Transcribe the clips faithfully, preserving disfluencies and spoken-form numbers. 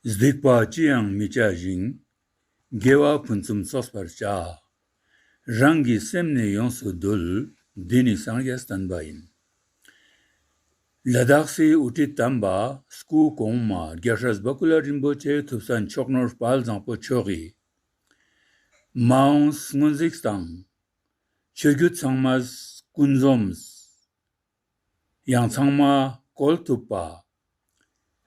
སྡིག་པ་ཅི་ཡང་མི་བྱ་ཞིང་། དགེ་བ་ཕུན་སུམ་ཚོགས་པར་བྱ། རང་གི་སེམས་ནི་ཡོངས་སུ་འདུལ། འདི་ནི་སངས་རྒྱས་བསྟན་པ་ཡིན། ལ་དྭགས་སི་དབུ་ཁྲིད་དམ་པ་སྐུ་གོང་མ་རྒྱལ་སྲས་བ་ཀུ་ལ་རིན་པོ་ཆེ་ཐུབ་བསྟན་མཆོག་ནོར་དཔལ་བཟང་པོ་མཆོག་གིས་མ་འོངས་སྔོན་གཟིགས་དང་ཆོས་བརྒྱུད་ཚང་མ་ཀུན་འཛོམས། ཡང་ཚང་མ་བཀོལ་ཐུབ་པ།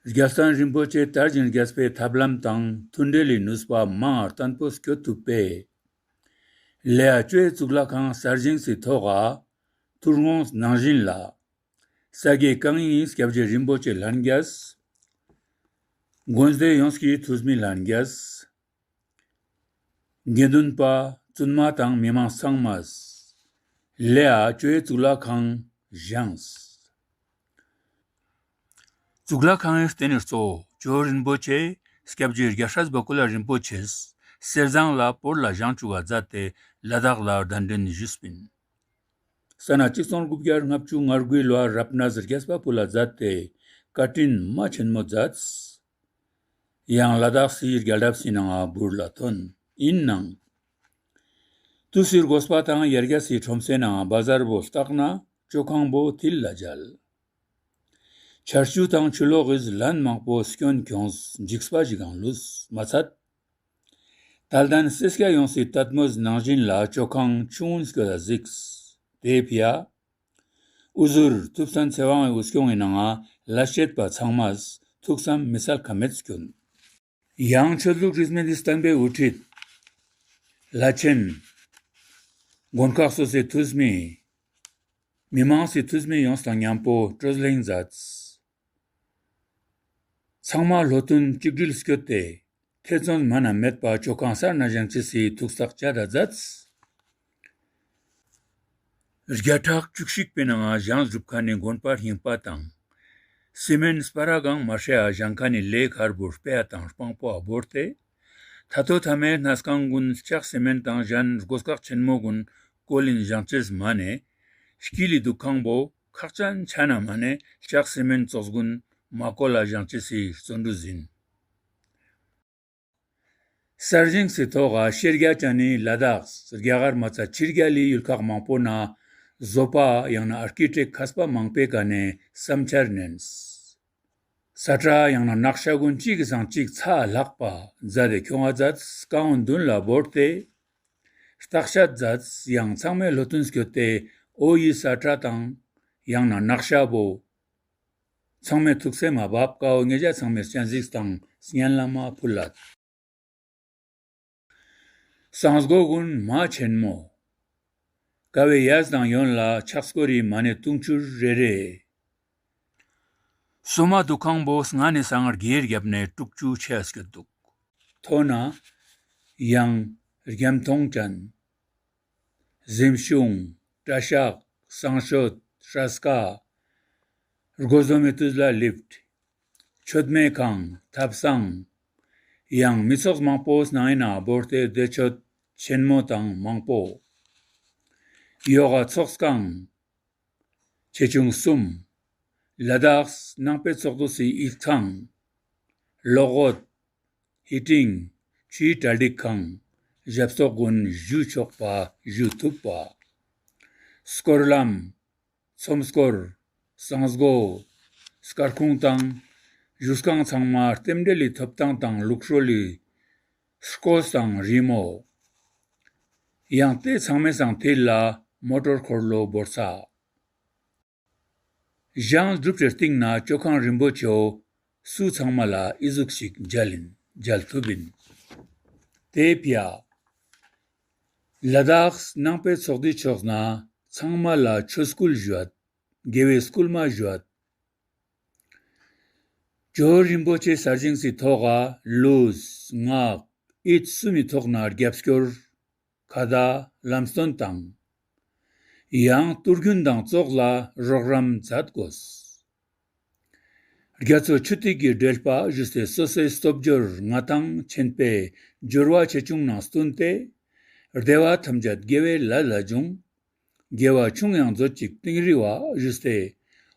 རྒྱལ་བསྟན་རིན་པོ་ཆེ་དར་ཞིང་རྒྱས་པའི་ཐབས་ལམ་དང་མཐུན་འབྲེལ་ལི་ནུས་པ་མང་བརྟན་པོ་སྐྱོད་ཐུབ་པའི་ལེའ་ཅོའི་གཙུག་ལག་ཁང་གསར་བཞེངས་སི་ཐོག་ག་ཐུགས་དགོངས་ནང་བཞིན་ལ། ས་དགེ་རྐང་གཉིས་སྐྱབས་རྗེ་རིན་པོ་ཆེ་ལྷན་རྒྱས། དགོན་སྡེ་ཡོངས་ཀྱི་ཐུགས་མི་ལྷན་རྒྱས། དགེ་འདུན་པ་བཙུན་མ་དང་མི་མང་ཚང་མས་ལེའ་ཅོའི་གཙུག་ལག་ཁང་བཞེངས། གཙུག་ལག་ཁང་ངི་རྟེན་གཙོ་བོ་ཇོ་བོ་རིན་པོ་ཆེ་སྐྱབས་རྗེ་རྒྱལ་སྲས་བ་ཀུ་ལ་རིན་པོ་ཆེས་གསེར་ཟངས་ལ་བོར་ལ་བཞེངས་བཅུག་ག་མཛད་དེ་ལ་དྭགས་ལ་གདན་འདྲེན་ཞུས་པིན། ས་ན་གཅིག་སྟོང་དགུ་བརྒྱ་ལྔ་བཅུ་ང་དགུའི་ལོའ་རབ་གནས་རྒྱས་པ་ཕུལ་ལ་མཛད་དེ་བཀའ་དྲིན་མ་ཆེན་མོ་མཛད། ཡང་ལ་དྭགས་སི་རྒྱལ་རབས་སི་ནང་ང་འབུར་ལ་ཐོན། ཨིན་ནའང་དུས་སི་དགོས་པ་དང་ཡར་རྒྱས་སི་ཁྲོམ་སེ་ནང་ང་བ་ཟར་བོ་བཏགས་ན་ཅོ་ཁང་བོ་ཐིལ་ལ་འཇལ། ཆར་ཆུ་དང་ཆུ་ལོག་གི་ལན་མང་པོ་སྐྱོན་ཁྱོངས་འཇིགས་པ་ཞིག་གང་ལུས་མ་ཚད། དལ་ལྡན་སེར་སྐྱ་ཡོངས་སི་དད་མོས་ནང་བཞིན་ལ་ཅོ་ཁང་ཆུང་ངུན་སྐྱོད་ལ་གཟིགས། དེ་ཕིའ་དབུ་ཟུར་ཐུབ་བསྟན་ཚེ་དབང་ངི་དབུ་སྐྱོང་ངི་ནང་ང་ལས་བྱེད་པ་ཚང་མས་ཐུགས་བསམ་མི་གསལ་ཁ་མེད་སྐྱོན། ཡང་ཆོས་ལུགས་རིས་མེད་དི་བསྟན་པའི་དབུ་ཁྲིད་བླ་ཆེན་དགོན་ཁག་སོ་སོའི་ཐུགས་མི་མི་མང་སི་ཐུགས་མི་ཡོངས་དང་མཉམ་པོ་བགྲོ་གླེང་མཛད། ཚང་མ་བློ་མཐུན་གཅིག་སྒྲིལ་སྐྱོད་དེ་ཐེ་ཚོམ་མ་ན་མེད་པ་ཅོ་ཁང་གསར་ན་བཞེངས་ཅེས་སི་ཐུགས་བསགས་བྱ་ད་མཛད། བརྒྱ་ཕྲག་བཅུ་གཅིག་པའི་ནང་ང་བཞེངས་གྲུབ་ཁན་ནི་དགོན་པ་རྙིང་པ་དང་། སི་མེན་སྤར་གང་མ་ཧྲེ་ཡ་བཞེངས་ཁན་ནི་ལས་ཁར་བོ་སྤེ་ཡ་དང་དཔང་པོ་ཡ་བོར་ཏེ། ཐ་ཐོ་ཐ་མའི་གནས་ཁང་གུན་ལྕགས་སི་མེན་དང་གཞན་སྒོ་སྐག་ཆེན་མོ་གུན་བཀོལ་ལིན་བཞེངས་ཅེས་མ་ནེ། དཀྱིལ་ལི་འདུ་ཁང་བོ་ཁག་ཅན་ཆ་ན་མ་ནེ་ལྕགས་སི་མེན་ཙོགས་གུན་མ་བཀོལ་ལ་བཞེངས་ཅེས་སི་བརྩོན་འགྲུས་ཨིན། གསར་བཞེངས་སི་ཐོག་ག་ཤེས་རྒྱ་ཅན་ནི་ལ་དྭགས་རྒྱ་གར་མ་ཚད་ཕྱི་རྒྱལ་ལི་ཡུལ་ཁག་མང་པོ་ན་བཟོ་པ་ཡང་ན་ཨར་ཀི་ཊེཀ་མཁས་པ་མང་པོའི་ཀ་ནེ་བསམ་འཆར་ནན། ས་ཁྲ་ཡང་ན་ནག་ཤ་གུན་གཅིག་གི་སང་གཅིག་ཚ་ལྷག་པ་མཛད་དེ་ཁྱོང་ང་མཛད། སྐའོན་དུན་ལ་བོར་ཏེ་བརྟག་དཔྱད་མཛད། ཡང་ཚང་མའི་བློ་མཐུན་སྐྱོད་དེ་འོ་འི་ས་ཁྲ་དང་ཡང་ན་ནག་ཤ་བོ་ཚང་མའི་ཐུགས་སེམས་མ་བབ་ཀའོ་ཉེ་ཞ་ཚང་མའི་སྤྱན་གཟིགས་དང་སྙན་ལམ་མ་ཕུལ་ལད། སང་སྒོ་གུན་མ་ཆེན་མོ། ཀ་བའི་ཡས་དང་ཡོན་ལ་ཕྱག་སྐོར་རི་མ་ནེ་དུང་ཕྱུར་རེ་རེ། སོ་མ་འདུ་ཁང་བོ་སྔ་ནེ་སང་སྒེར་རྒྱབ་ནེ་དྲུག་ཅུ་ཆེ་ཡ་སྐྱོད་དུག། ཐོ་ན་ཡང་རྒྱམ་ཐོང་ཅན། གཟིམ་ཤུང་། གྲྭ་ཤག། སང་ཤོད། སྲས་ཀ། སྒོ་ཟོ་མི་ཏུས་ལ་ལིཕྚ། མཆོད་མེ་ཁང་། ཐབ་ཚང་། ཡང་མི་ཚོགས་མང་པོ་སྣང་ཡིན་ན་བོར་ཏེ་བདེ་མཆོད་ཆེན་མོ་དང་མང་པོ། ཡོ་ག་ཚོགས་ཁང་། ཆེ་ཆུང་གསུམ། ལ་དྭགས་ནང་པའི་ཚོགས་འདུ་སི་ཡིག་ཚང་། གློག་འོད། ཧི་ཊིང་། ཆུའི་གྲ་སྒྲིག་ཁང་། ཞབས་ཏོག་གུན་ཞུ་ཆོག་པ་ཞུ་ཐུབ་པ། སྐོར་ལམ། ཚོམ་སྐོར། སང་སྒོ། སྐར་ཁུང་དང་བཞུགས་ཁང་ཚང་མ་རྟེན་འབྲེལ་ལི་ཐོབ་ཐང་དང་ལུགས་སྲོལ་ལི་སྐོས་དང་རི་མོ། ཡང་ཏེ་ཚང་མའི་སང་ཐིལ་ལ་མོ་ཊོར་འཁོར་ལོ་བོར་ས། བཞེངས་གྲུབ་ཅེས་སྟིང་ནེ་ཅོ་ཁང་རིན་པོ་ཆེའོ་སུ་ཚང་མ་ལ་ཨི་ཟུག་ཞིག་མཇལ་ཨིན་མཇལ་ཐུབ་ཨིན། ཏེ་ཕིའ་ལ་དྭགས་ནང་པའི་ཚོགས་འདུའི་ཕྱོགས་ནེ་ཚང་མ་ལ་ཆོས་སྐུལ་ཞུའད། དགེ་བའི་སྐུལ་མ་ཞུའད། ཇོ་བོ་རིན་པོ་ཆེ་གསར་བཞེངས་སི་ཐོག་ག་ལུས་ངག་ཡིད་གསུམ་མི་ཐོག་ནེ་རྒྱབ་སྐྱོར་ཁ་བརྡ་ལམ་སྟོན་དང་། ཡང་ཏུར་རྒྱུན་དང་ཙོགས་ལ་རོགས་རམ་མཛད་དགོས། རྒྱ་མཚོ་ཆུ་ཐིགས་ཀྱི་འགྲེལ་པ་ཞུས་ཏེ་སོ་སོའི་སྟོབས་འབྱོར་མངའ་ཐང་ཆེན་པོའི་འབྱོར་བ་ཆེ་ཆུང་ནང་བསྟུན་ཏེ་བདེ་བ་ཐམས་ཅད་དགེ་བའི་ལས་ལ་འབྱུང་། དགེ་བ་ཆུང་ཡང་མཛོད་ཅིག་དིང་རི་བ་ཞུས་ཏེ་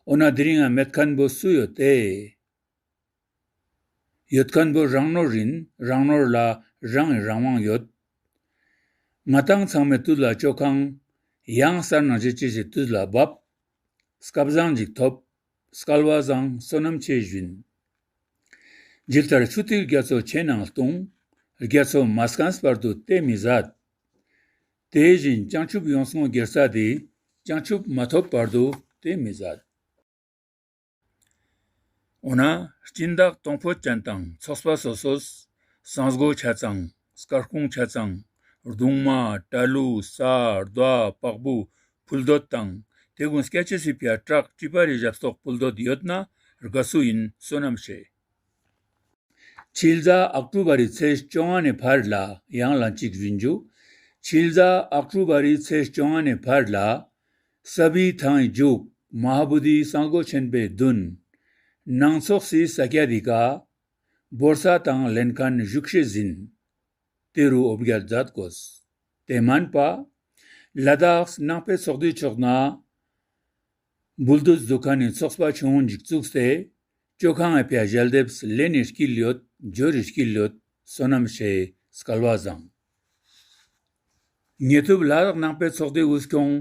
འོ་ན་དེ་རིང་ང་མེད་ཁན་བོ་སུ་ཡོད་དེ། ཡོད་ཁན་བོ་རང་ནོར་ཨིན། རང་ནོར་ལ་རང་ངི་རང་དབང་ཡོད། ང་དང་ཚང་མའེ་ཏུས་ལ་ཅོ་ཁང་ཡང་སར་ནང་ཅེས་ཅེས་སི་ཏུས་ལ་བབ། སྐལ་བཟང་ཞིག་ཐོབ། སྐལ་བ་བཟང་བསོད་ནམས་ཆེ་ཞུ་ཨིན། ཇི་ལྟར་ཆུ་ཐིགས་རྒྱ་མཚོ་ཆེ་ནང་ལྟུང་། རྒྱ་མཚོ་མ་སྐམས་བར་དུ་ཏེ་མི་ཟད། དེ་བཞིན་བྱང་ཆུབ་ཡོངས་བསྔོ་དགེ་རྩ་འདི། བྱང་ཆུབ་མ་ཐོབ་བར་དུ་ཏེ་མི་ཟད། འོ་ན་སྦྱིན་བདག་གཏོང་ཕོད་ཅན་དང་ཚོགས་པ་སོ་སོས་སང་སྒོ་ཆ་ཚང་། སྐར་ཁུང་ཆ་ཚང་། གདུང་མ། གྲྭ་ལུགས། ས། རྡོ། བག་བུ། ཕུལ་དོད་དང་དེ་གུན་སྐྱ་ཅེས་སི་ཕིའ་ཀྲག་ཀྲི་པ་རི་ཞབས་ཏོག་ཕུལ་དོད་ཡོད་ན་དགའ་སུ་ཨིན། བསོད་ནམས་ཆེ། ཕྱི་ཟླ་ཨོག་ཊོ་བར་རི་ཚེས་བཅོ་ལྔ་ནེ་ཕར་ལ་ཡང་ལན་ཅིག་ཞུ་ཨིན་ཇུ། ཕྱི་ཟླ་ཨོག་ཊོ་བར་རི་ཚེས་བཅོ་ལྔ་ནེ་ཕར་ལ་ས་བི་ཐང་ངི་ཇུག་མ་ཧཱ་བོ་དྷི་སང་སྒོ་ཆེན་པོའེ་དུན་ནང་ཚོགས་སི་ས་ཀྱད་དི་ཀ་བོར་ས་དང་ལེན་ཁན་ཞུགས་ཤེས་ཨིན། ཏེ་རུ་འོ་བརྒྱལ་ཛད་གོས། ཏེ་མན་པ་ལ་དྭགས་ནང་པའེ་ཚོགས་སྡེ་ཕྱོགས་ནེ་བུལ་དུད་ཛུགས་ཁན་ནི་ཚོགས་པ་ཆུང་ངུན་ཞིག་ཙུགས་ཏེ་ཅོ་ཁང་ངི་ཕིའ་ཞལ་འདེབས་ལེན་ནི་སྐྱིད་ཡོད། འབྱོར་རི་སྐྱིད་ཡོད། བསོད་ནམས་ཆེ། སྐལ་བ་བཟང་། ཉེ་ཐུབ་ལ་དྭགས་ནང་པའེ་ཚོགས་སྡེ་དབུ་སྐྱོང་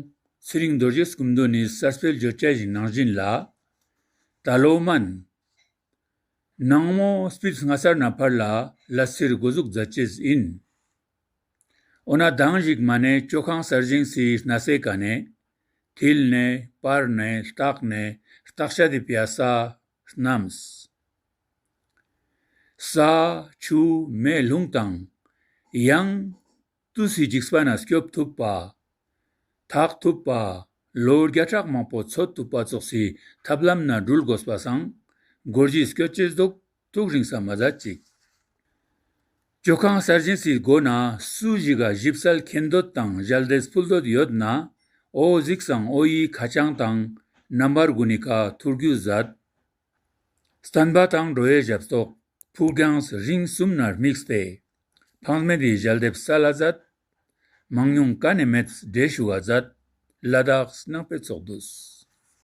ཚེ་རིང་རྡོ་རྗེ་སྐུ་མདུན་ནི་གསར་སྤེལ་བརྗོད་བྱ་ཞིག་ནང་བཞིན་ལ། ད་ལོ་མན་ནང་མོ་སྤིར་སྔ་སར་ནེ་ཕར་ལ་ལ་སིར་གོ་ཟུག་ཛད་ཅེས་ཨིན། འོ་ན་དང་ཞིག་མ་ནེ་ཅོ་ཁང་གསར་བཞེངས་སི་ནས་སི་ཀ་ནེ་ཐིལ་ནེ་པར་ནེ་ལྟགས་ནེ་ལྟགས་ཤ་དི་ཕིའ་ས་སྣམས། ས་ཆུ་མེ་རླུང་དང་ཡང་ཏུས་སི་ཇིགས་པ་ནེ་སྐྱོབ་ཐུབ་པ། ཐག་ཐུབ་པ། ལོ་བརྒྱ་ཕྲག་མང་པོ་ཚོད་ཐུབ་པ་ཙོགས་སི་ཐབས་ལམ་ནེ་གྲུལ་གོས་པ་སང་གོར་ཇི་སྐྱོད་ཅེས་དུག། ཐུགས་རིང་ས་མ་ཛད་ཅིག། ཅོ་ཁང་གསར་བཞེངས་སི་སྒོ་ནེ་སུ་ཞིག་ག་ཞིབ་གསལ་མཁྱེན་དོད་དང་ཞལ་འདེབས་ཕུལ་དོད་ཡོད་ན་འོ་གཟིགས་སང་འོ་ཡི་ཁ་བྱང་དང་ནམ་བར་གུན་ནི་ཀ་ཐུགས་རྒྱུས་ཛད། སྟན་པ་དང་གྲོ་ཡེ་ཞབས་ཏོག་ཕུགས་རྒྱང་རིང་སུམ་ནེ་དམིགས་ཏེ་ཕངས་མེད་དི་ཞལ་འདེབས་སལ་ལ་ཛད། མང་ཉུང་ཀ་ནེ་མེད་འགྲེ་ཞུ་བ་ཛད། ལ་དྭགས་ནང་པའེ་ཚོགས་འདུས།